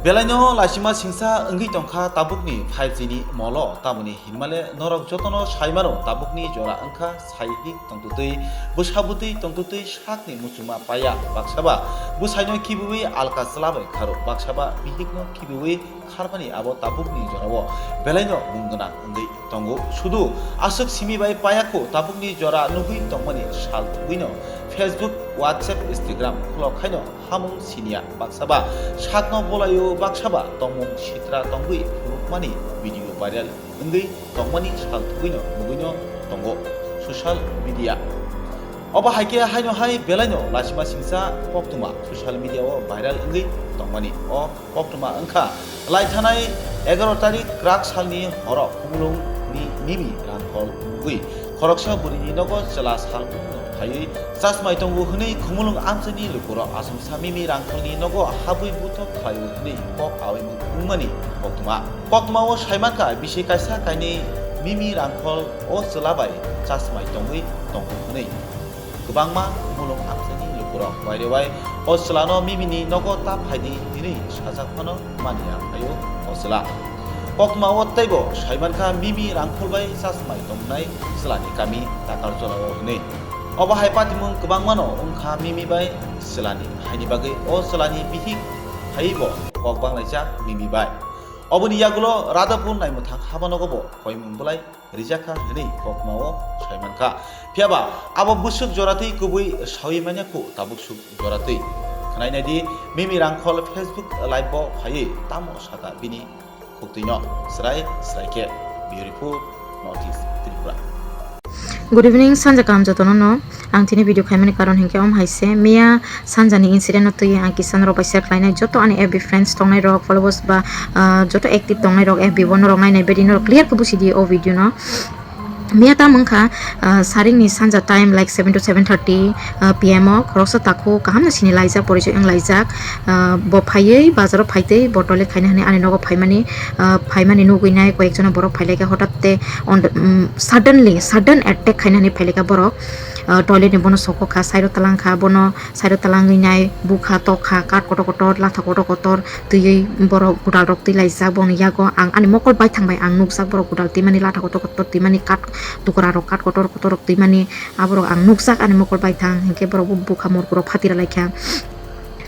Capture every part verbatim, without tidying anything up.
Belaino laisima singsa wngwi tongkha tabukni five G ni molo, tamoni hinmale norok jotono saimano tabukni jora wngkha saihik tongtwtwi, bwsa bwtwi tongtwtwi sakni muchungma paya, baksaba bwsaino khibiwi alka chwla bai kharo, baksaba bihikno khibiwi kharmani abo tabukni jorao belaino mung gwnang wngwi tongo. Sudu aswk simi bai payakho tabukni jora nugwi tongmani sal thugwino Facebook, WhatsApp, Instagram khulok khaino hamung siniya, baksaba sakno bolaio, baksaba tongmung sitra tongwi phunukmani video viral wngwi tongmani sal thugwino nugwino tongo social media. Obo hai khe haino hai belaino laisima singsa koktwma social media o viral wngwi tongmani. O koktwma wngkha lai thanai egaroh tarik kwrak salni horo Khumulungni Mimi Rangkhol wngwi khoroksa bwrwini nogo chwla sal phaiwi chasmai tongo hwnwi Khumulung amchaini lukurok Achomsa Mimi Rangkholni nogo habwi buthok khlaio hwnwi kok awi wngmani koktwma. Koktwma o saimankha bisi kaisa kainwi Mimi Rangkhol o chwla bai chasmai tongwi tongo hwnwi. Kwbangma Khumulung amchaini lukurok wairewai o chwlano Mimini nogo ta phaidi hinwi sajak phano mani ya phaio o chwla. Koktwma o teibo saimankha Mimi Rangkhol bai chasmai tongnai chwlani kami Takarjolao hwnwi. Obo hai patimung kwbangmano wngkha Mimi bai chwlani, haini bagwi o chwlani bihik phaibo kok banglaijak Mimi bai. Oboni yagulo Radhapur naimwthang habanogo bo koimung bwlai rijakha hwnwi koktwmao saimankha. Phiyaba abo bwswk joratwi kubui sawi manya khu tabuk swk joratwi. Khwnai naidi Mimi Rangkhol Facebook live o phaiwi tamo sakha bini khuktwino srai srai khe. Bureau Report, North East Tripura. Good evening, sanja kaham jotono no. Ang tini video khaimani karon hinkhe om hai se, miya sanjani incident no twi ang kisa norok bai share khlainai joto ani F B friends tongnai rok, followers ba, ah, joto active tongnai rok F B o norok nainai bedi norok clear khe busi di o video no. Miya tam wngkha, ah, saringni sanja time like seven to seven thirty, ah, P M o khoroksa takhuk kaham no sini laijak, porichoi wng laijak, ah, bo phaiwi bazaro phaitwi bo toilet khaina hwnwi ani nogo phaimani, ah, phaimani nugwi nai koi ekjona borok phailaikha hotat te on the, um, suddenly sudden attack khaina hwnwi phailaikha borok, ah, toilet ni bono sokokha side o talangkha bono. Side o talangwi nai bukha tokha kat kotor kotor latha kotor kotor twiwi borok gwdal rok twi laijak boni yago ang ani mokol baithang bai ang nukjak borok gwdal twimani latha kotor kotor twimani kat tukra rok kat kotor kotor rok twimani aborok ang nukjak ani mokol baithang hinkhe borok bo bukha morguro phatira laikha.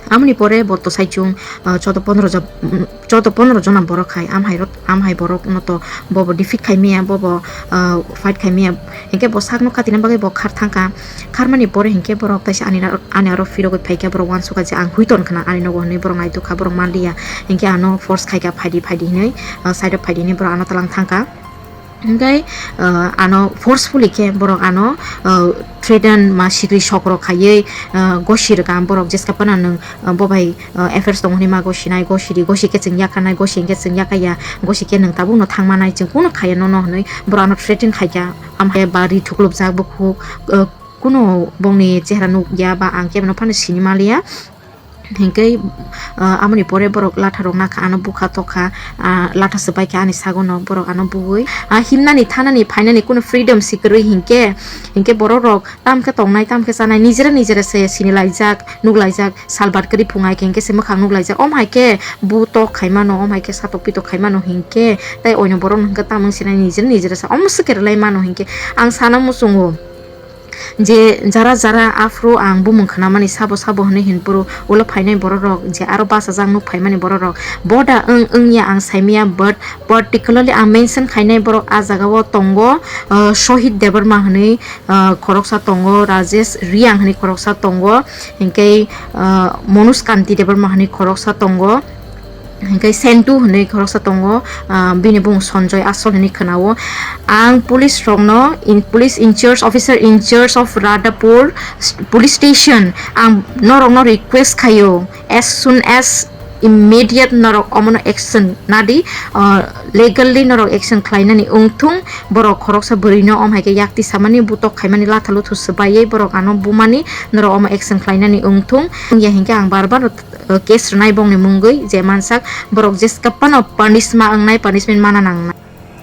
Amoni pore bo to saichung, ah, chodo pondro jon, chodo pondro jona borok hai am hai rot. Am hai borok no to bobo defeat khai maya, bobo, ah, fight khai maya. Hinkhe bo sakno katina bagwi bo khar thangkha. Kharmani pore hinkhe borok taisa ani aro, ani aro phirogwi phaikha, borok uansukha je ang hui ton khna ani nogo hwnwi borok naidukha, borok manliya. Hinkhe ano force khaikha, phaidi, phaidi hinwi, ah, side o phaidi hinwi borok ano tlang thangkha. Hinkhe, ah, ano forcefully khe borok ano, ah, threaten ma sikri sokrok khaiwi, ah, gosi rwkha borok jeska phano nwng, ah, bo bai, ah, affairs tongo hinwi ma gosinai, gosi di, gosi khe chwng yakhanai, gosi hinkhe chwng yakhaya, gosi khe nwng tabukno thangmanai, chwng kuno khaya nono hinwi borok ano threaten khaikha. Am hai ba ri thuklupjak bukhuk, ah, kuno bongni chehra nukya ba ang kebono phano sini manliya. Hinkhe, ah, amoni pore borok latha rok nakha ano bukha tokha, ah, latha swbaikha ani sagono borok ano bugwi. Ah, himnani thanani phainani kuno freedom si kwrwi hinkhe, hinkhe borok rok tamkhe tongnai tamkhe chanai nijera nijera se sini laijak, nuk laijak, salbat kwrwi phungai khe hinkhe se mwkhang nuk laijak. Om hai khe bu tok khaimano, om hai khe satok pitok khaimano hinkhe tei oino borok no hinkhe tamung sinai nijera nijera se om swkhe rwlai mano hinkhe ang sana muchungo. Je jara jara aphuru ang bumung khnamani sabo sabo hwnwi hinphuru ulo phainai bororok je aro bachajak nuk phaimani bororok boda wng wngya ang saimaya, but particularly ang mention khainai borok ah jagao tongo, ah, Sohit Debbarma hwnwi, ah, khoroksa tongo, Rajesh Reang hwnwi khoroksa tongo, hinkhe, ah, Manoj Kanti Debbarma hwnwi khoroksa tongo. Hinkhe Sentu hwnwi khoroksa tongo, ah, bini bumung Sanjoy Asol hwnwi khwnao. Ang police rokno, in, police in charge, officer in charge of Radhapur s-, police station, ang norokno request khaio, as soon as immediate norok omono action nadi, ah, legally norok action khlainani wngthung, borok khoroksa bwrwino om hai khe yakti samani butok khaimani latha luthu swbaiwi borok ano bumani norok omo action khlainani wngthung. Wngya hinkhe ang bar bar uh, case rwnai bongni mungwi je mansak borok jeska phano punishment wngnai, punishment mana nangnai.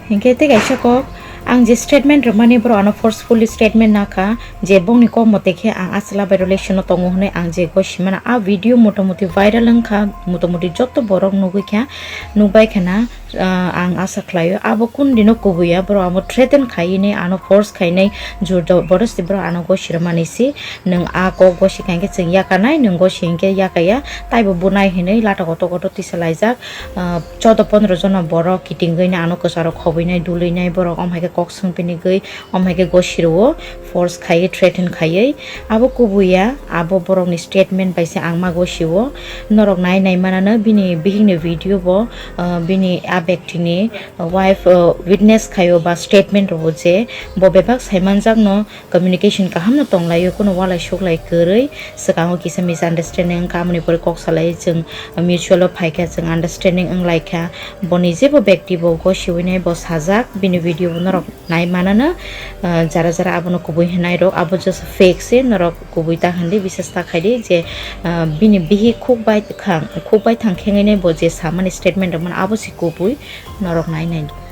Hinkhe tei kaisa kok, Ang je statement rwmani, borok ano forcefully statement nakha je bongni kok mote khe ang achwla bai relation o tongo hwnwi. Ang je gosimano, a video motamuti viral wngkha, motamuti joto borok nugwi kha, nukbai khana, ah, ang asa khlaio abo kun dino kubui ya, borok amo threaten khainai, ano force khainai, jor jabardasti borok ano gosirwmani si, nwng a kok gosi kha hinkhe chwng yakarnai, nwng gosi hinkhe yakaya, taibo bo nai hinwi lata kotor kotor tisa laijak. Ah, chodo pondro jona borok kitingwi nai ano kwcharo khobwinai, dulwinai borok, om hai khe kok swngpinigwi, om hai khe gosirwo, force khaiwi, threaten khaiwi. Abo kubui ya, abo borokni statement bai se ang ma gosio. Norok nai nai manano bini bihikni video bo, ah, bini a bektini wife, ah, witness khaio ba statement rwo je bo bebak saimanjakno communication kaham no tonglaio, kuno walai suklai kwrwi, swkango kisa misunderstanding wngkha, amoni pore kok salai chwng mutual o phaikha, chwng understanding wnglaikha, boni jebo bekti bo gosiwinai bo sajak, bini video bo norok nai manano, ah, jara jara abono kubui hwnai rok, abo just fake se, norok kubui ta hwndi, bisas ta khaidi je, ah, bini bihik khuk bai khang, khuk bai thang khengainai bo je samani statement rok mano, abo se kubui, norok nai nai.